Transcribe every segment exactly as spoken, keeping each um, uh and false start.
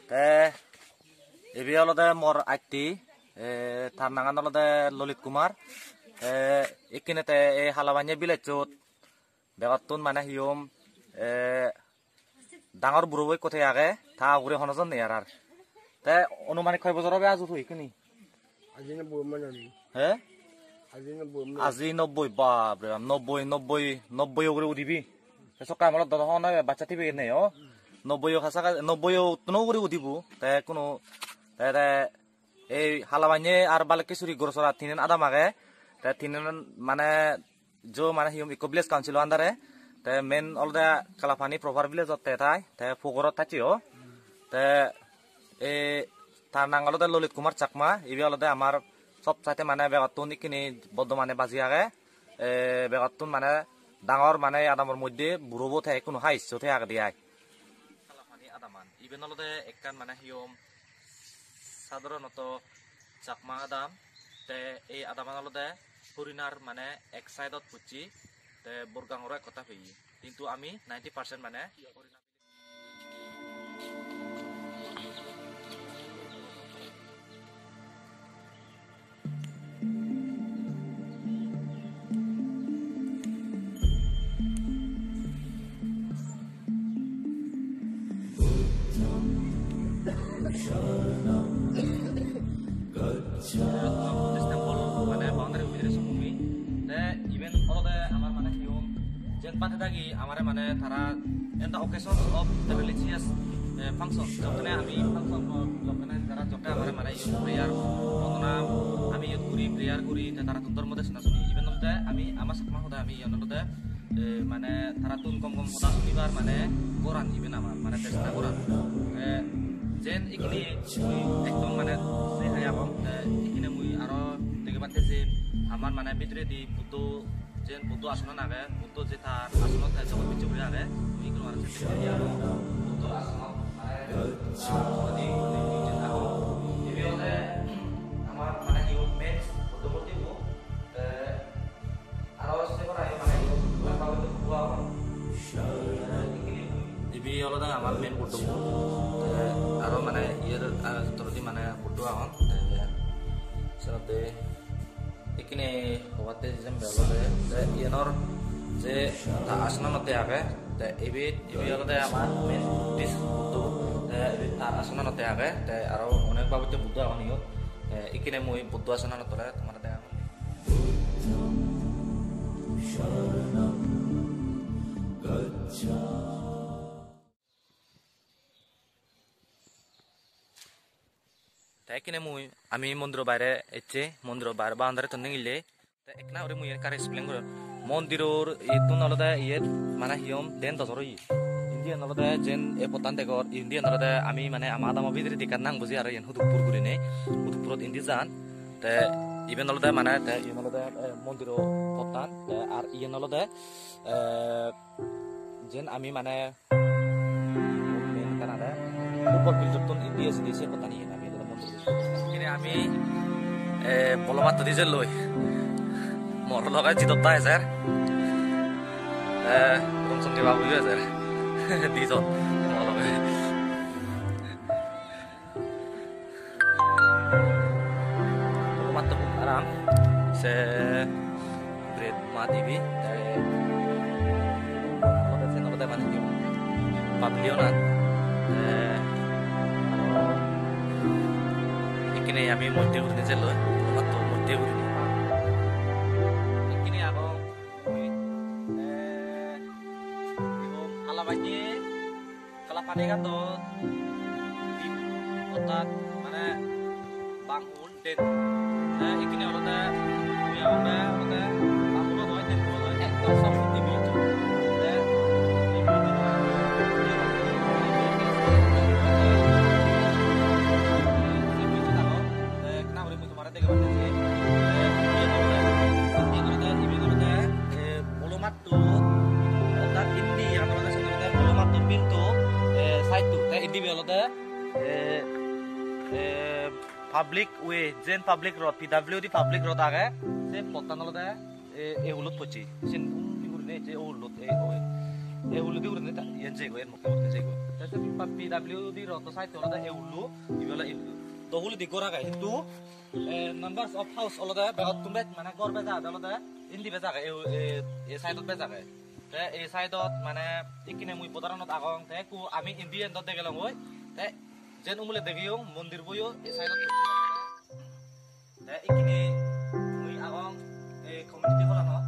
Te ibe olode mor atti, e, tar nangan olode Lolit Kumar. Te ikkine te ei Halabanye village-ot begottun mane hi hom, e, dangor burobo ikko te age, ta ugure hono jon nei ar ar. Te onumanik hoi bojor obo aju tui ikkini? Aji nobboi mane ami. He? Aji nobboi mane. Aji nobboi, bap re bap, nobboi, nobboi, nobboi ugure udibi. Te sokka amolot do hon oye baccha tibe nei o. Nobboi o kasa kasa, nobboi o uttuno ugure udibo. Te kuno, te, te ei Halabanye ar Balekkesuri Gorosora tinen adam age. Te tinen mane jo mane hi hom ikko village council o under e. Te main olode Kalapani proper village ot te tai, te Pogorot thacche o. Te e tar nang olode Lolit Kumar Chakma, ibe olode amar sob saite mane begottun ikkini bortomane baji age. E, begottun mane dangor mane adamor moddhe burobo te ikkunu hai issue te agede ai. Kalapani adaman. Iben olode ekkan mane hi hom sadharonoto Chakma adam. Te ei adaman olode Horinar mane ek side ot pocche, te Borgangoro ek hotta peye. Hintu ami ninety percent mane Buddhist temple mane boundary bidire song mui. Te iben olode amar mane hi hom, jen bade dagi amare mane tara in the occasions of the religious, eh, function, jokkene ami function lokkene tara jokke amare mane iyot prayer, prarthona, ami iyot guri, prayer guri, te tarattun dhormo desona suni. Iben olode ami ama Chakma hoda ami iyan olode, eh, mane tarattun gom gom hoda sunibar mane goran iben amar, mane chesta goran. Eh, jen ikkini mui ekdom mane se hai agong, te ikkini mui aro degebatte je amar mane bidiredi Buddho, jen Buddho asonan age, Buddho je tar asonot te jogot bicche guri age, mui ikkunu aro se bidiredi aro Buddho asonot mane, ah, udi, udi, udi agon. Ibe olode amar mane iyot main Buddho murti bo, te aro se pore mane iyot Buddho agon. Ibe olode amar main Buddho murti. Te aro mane iyer, ah, toredi mane Buddho agon. Te senotte ikkine hobatte jembe olode, te iyenor je ta asonanotte age, te ibet, ibe olode amar main Buddhist Buddho, te ibet ta asonanotte age, te aro onek babotte Buddho agon iyot. Te ikkine mui Buddho asonanot ole tomare degangor. Te ekkene mui, ami mondiro baire ecche, mondiro baire boundary-tun nigille. Te ekkena guri mui ekka explain gorong. Mondiror iyettun olode iyet mane hi hom den dojor oye. Indi yen olode jen ei pottan degor, indi yen olode ami mane ama adamo bidiredi ekkan nang buji aro yen Hudukpur gurinei, Hudukpurot indi jan. Te iben olode mane te iyen olode, eh, mondiro pottan, te ar iyen olode, eh, jen ami mane main ekkan age, football field-ottun indi ejede se pottani ami olode mondir. Kine ami, eh, bolo matto di jelloi. Mor loge Jidop da ejer. Eh, Rongchonggi babu yo ejer. Dijon. Mor loge. Matto aram se bret madibi, te olode sen olode mane hi pavilion an, te ekkene ami moddhe gurinei jelloi, matto moddhe gurinei. Ekkene agon, te igun Halabanye Kalapani gandot di, ortat mane banghul den. Te ikkine olode mui agonde olode banghulot oi, den hulot oi, ekdom sob di bridge. Te ei bridge-o ei bridge-o agon. Te ekka guri mui tomare degei patte je, eh, iyen olode, iyen olode, iben olode, eh, bolo matto, ortat indi iyan olode, siyen olode bolo matto pintu, eh, side-to. Te indi ibe olode, eh, eh, public way, jen public road, P W D public road age, se pottan olode, eh, ei hulot pocche. Siyen undi gurinei ecche, o hulot, ei, oi. E huludi gurinei ta-, iyen jeyegoi, iyen mokke gurinei jeyegoi. Te se P W D road-o side olode e hullu, ibe ole e hullu. Do huludi ghor agey, hintu, eh, numbers of house olode begottun bej, mane ghor bej agede olode indi bej agey, e, e, e side-ot bej agey. Te e side-ot mane ikkine mui border-anot agong, te ekku ami indi endot degelongoi, te jen umule degeyong mondirboyo e side-ot. Te ikkine mui agong ei community hall-anot.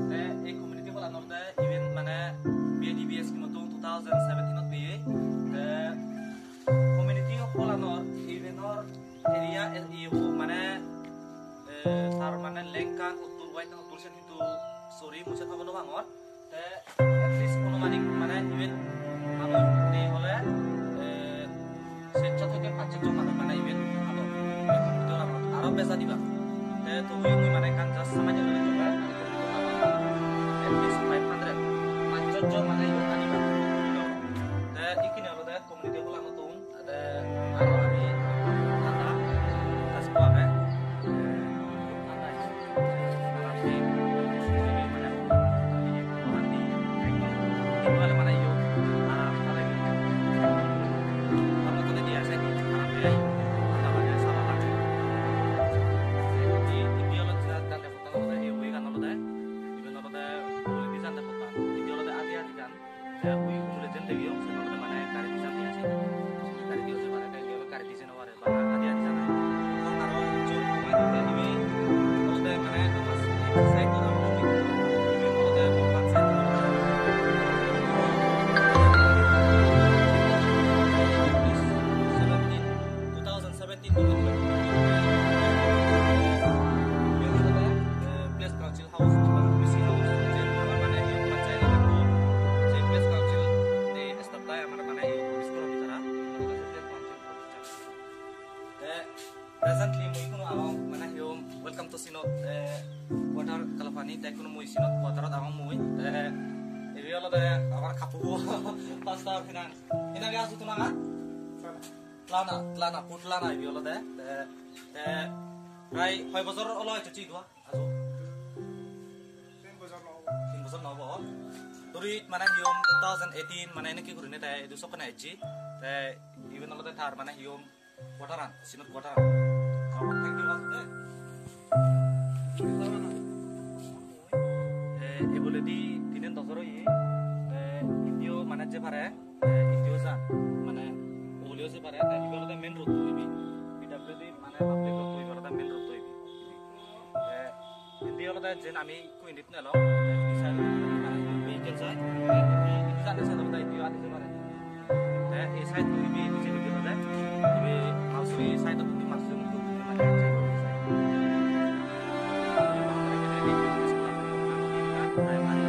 Te ei community hall-an olode iben mane B A D B scheme-ottun two thousand seventeen-ot peye. Te community hall-anor ibenor area, e, iye mane, eh, tar mane length-an hottur by hottur sen hintu sorry mui sen hobor no pangor. Te at least onumanik mane iben manuj nei hole, eh, sechcho theke pachcho jon manuj mane iben aro, aro besa diba. Te tobuyo mui mane ekkan just samajje guri diba. At least five hundred, pachcho jon mane iben adiba. Te ikkine olode community hall-anottun. Te aro ami thanda, gas ekko age. Thanda age. Mane, mane, ekdom, ekdom mane iyo, aram, aram. Aro to dia ase, aram, thanda lage, saba lage. Indi, indi olode jande pottan olode, iyo, iyan olode, iyan olode, uguredi jande pottan. Indi olode adi adi jan. Te ui ugure jen degeyong, siyen olode mane gari dijan diye ase. Gari diye oi pare, te indi olode gari diye no pare, bana adi adi jana. Aro icche tomar ibe olode mane ama side ot aro ibe olode Bhagwan side. Seventeen, two thousand seventeen. Ibe olode, eh, place council house, B C house, je amar mane iye panchayat ekko, je place council, je staff tai amar mane iye office goro bidire, place council office. Te presently mui hono aro mane iye welcome to Sinod, eh, quarter Kalapani, te hono mui Sinod quarter ot agong mui. Te ibe olode amar kapu pastor hinan, hinan ge asu tunanga? Lana, Lana, put Lana ibe olode. Te, te prai hoi bojor olo hoito chi dua? Aju? Tin bojor no obo. Tin bojor no obo. Duri mane hiyom two thousand eighteen mane eneki gurine te idu sokkene ejji. Te iben olode tar mane hiyom quarter-an, Sinod quarter-an. Thank you, Lana, de. Eh, eboledi tinen dojor oye. Eh, indiyo mane je pare, eh, indiyo jan. Mane, uguliyo je pare, te ibe olode main road to ibe. P W D mane public road to ibe olode main road to ibe. Te indi olode jen ami ikko indit nelong, te indi side ot mane vehicle jai, te indi, indi jande side olode indiyo adi je pare. Te ei side to ibe pijedi olode, ibe Malsuri side to ibe Malsuri mukti mane. Primary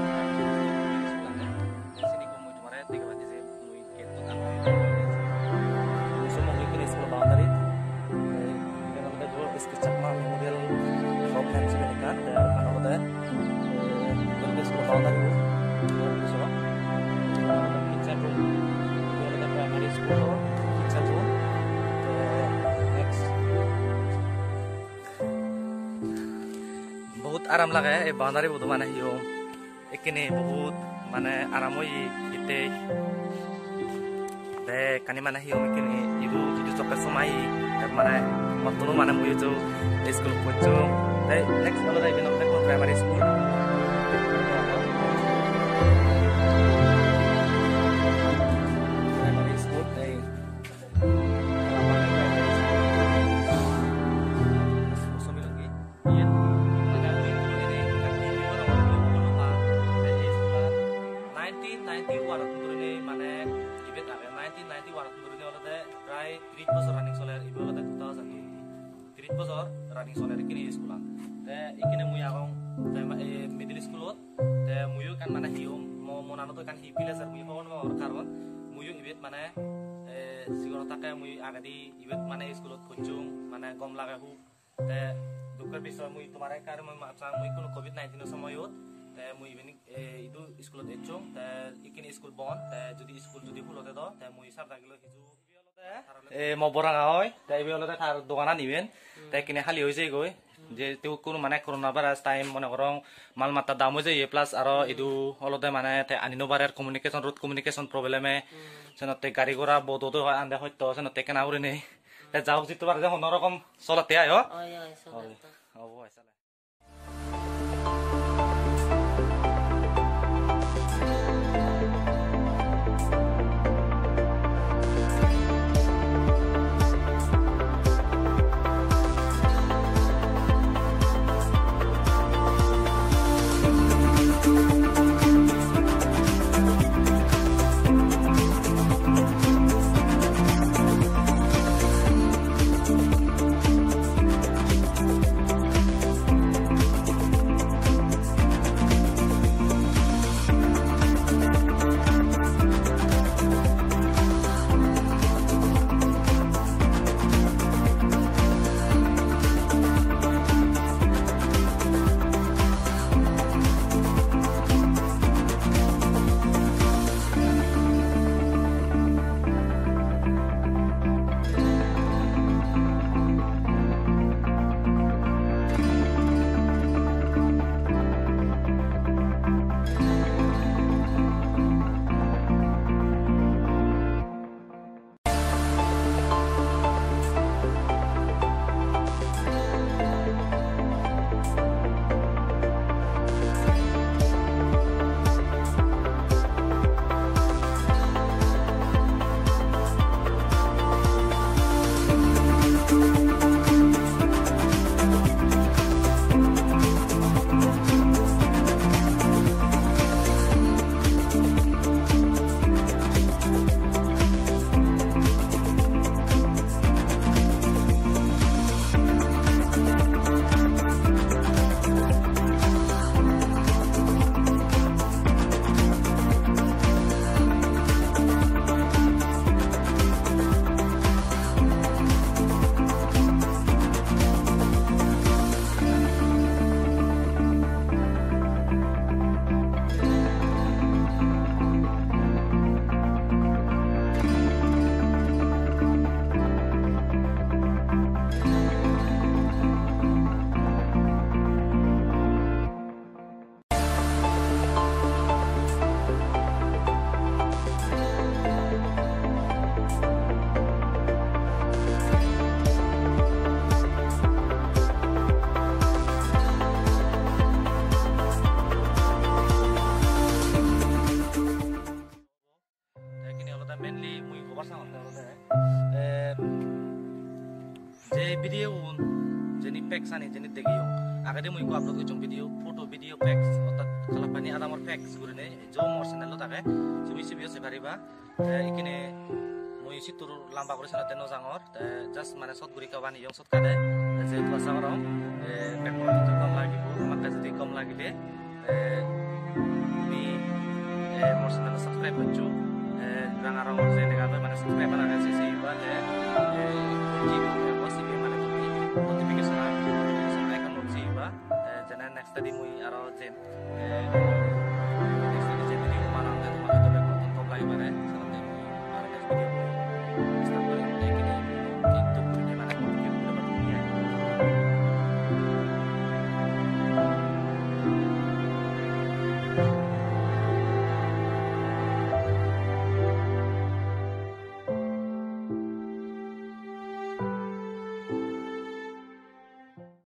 school age, te sini ekko mui tomare degei padi je mui gate to agon. Somogri Green School boundary. Te iben olode Jor S K Chakma Memorial Block Name siben ekkan. Te ekkan olode, eh, L P school boundary bo. Te so, kitchen room. Iben olode primary school kitchen room. Te next. Bahut aram lage ei boundary bo do mane hi hom. Ekkene bahut mane aram oye hittey. Bekkani mane hi hom ekkene idu idu sokke somai. Te mane mottun mane mui idu school pocchong. Te next olode iben olode ekko primary school. Primary school, ei. Iyen, mane, ui, ui, ene, ekkan T V gorongor, ui, ui, ui, ui, te ei school-an nineteen ninety-one-ottun dhurinei, mane, ibet age, nineteen ninety-one-ottun dhurinei olode prai tris bojor running soler, ibe olode two thousand twenty. Tris bojor running soler ikkine school-an. Te ikkine mui agong, te ma-, e, middle school-ot, te muiyo ekkan, mane, hi hom, mo-, monanot ekkan hi feel ejer, mui hobor nw pangor, karon muiyo ibet, mane, e, sigon thakke mui agedi ibet, mane, school-ot pocchong, mane, gom lage hub. Te dukkor bisoy mui tomare ekka mui map sang, mui hono covid nineteen-o somoyot, te mui iben, e, idu school-ot ecchong, te ikkine school bon, te judi school judi hulode do, te mui sir dagilo hiju. E, Moboranga oi, te ibe olode tar doganan iben, te ekkene hali oi jeyegoi. Jehetu ikkunu mane corona virus time mone gorong mal matta dam oi jeye, plus aro idu olode mane te ani no parer communication, road communication problem e, senotte gari gora bodo do ande hoyto senotte ekkena gurinei. Te ja hok jitto pare je hono rokom solatte ai o. Oi, oi, solatte. Obo ai sale. Te ikkine olode mainly mui hobar sangotte olode, eh, je video un jeni facts ani jeni degeyong, agede mui ekko upload gocchong video, photo video facts, ortat Kalapani adamor facts gurinei jo mor channel ot age, tumi sibeyo sei pariba. Te ikkine mui sittur lamba guri senotte no jangor. Te just mane short guri ekka baneyong shortcut e. Te jehetu asa gorong, e, bek gom lagibo, hamakkai jodi gom lagile, e, tumi, e, mor channel subscribe goccho. E, ranga rongor je lega loi mane subscribe age se, se iba te, e, ji, e, bo sibe mane tumi notification, notification icon ot se iba. Te jene next day mui aro jem.